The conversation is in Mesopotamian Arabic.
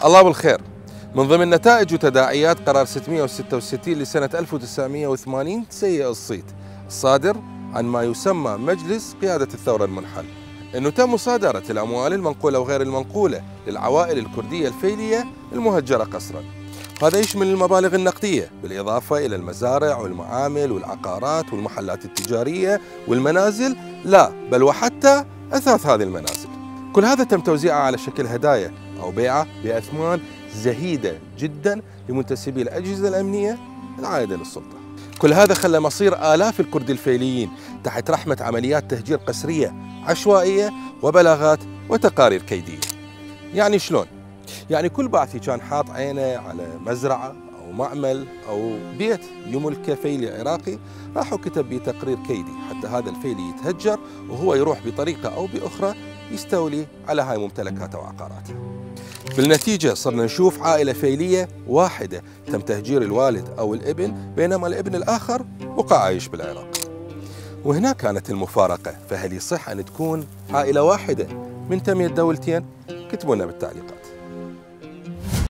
الله بالخير. من ضمن نتائج وتداعيات قرار 666 لسنة 1980 سيء الصيت الصادر عن ما يسمى مجلس قيادة الثورة المنحل، أنه تم مصادرة الأموال المنقولة وغير المنقولة للعوائل الكردية الفيلية المهجرة قسرا. هذا يشمل المبالغ النقدية بالإضافة إلى المزارع والمعامل والعقارات والمحلات التجارية والمنازل، لا بل وحتى أثاث هذه المنازل. كل هذا تم توزيعه على شكل هدايا أو بيعة بأثمان زهيدة جدا لمنتسبي الأجهزة الأمنية العائدة للسلطة. كل هذا خلى مصير آلاف الكرد الفيليين تحت رحمة عمليات تهجير قسرية عشوائية وبلاغات وتقارير كيدية. يعني شلون؟ يعني كل بعثي كان حاط عينه على مزرعة أو معمل أو بيت يملكه فيلي عراقي، راح وكتب به تقرير كيدي حتى هذا الفيلي يتهجر وهو يروح بطريقة أو بأخرى يستولي على هاي ممتلكاته وعقاراته. بالنتيجة صرنا نشوف عائلة فيلية واحدة تم تهجير الوالد أو الابن، بينما الابن الآخر بقى عايش بالعراق. وهنا كانت المفارقة، فهل يصح أن تكون عائلة واحدة منتمية دولتين؟ كتبوا لنا بالتعليقات.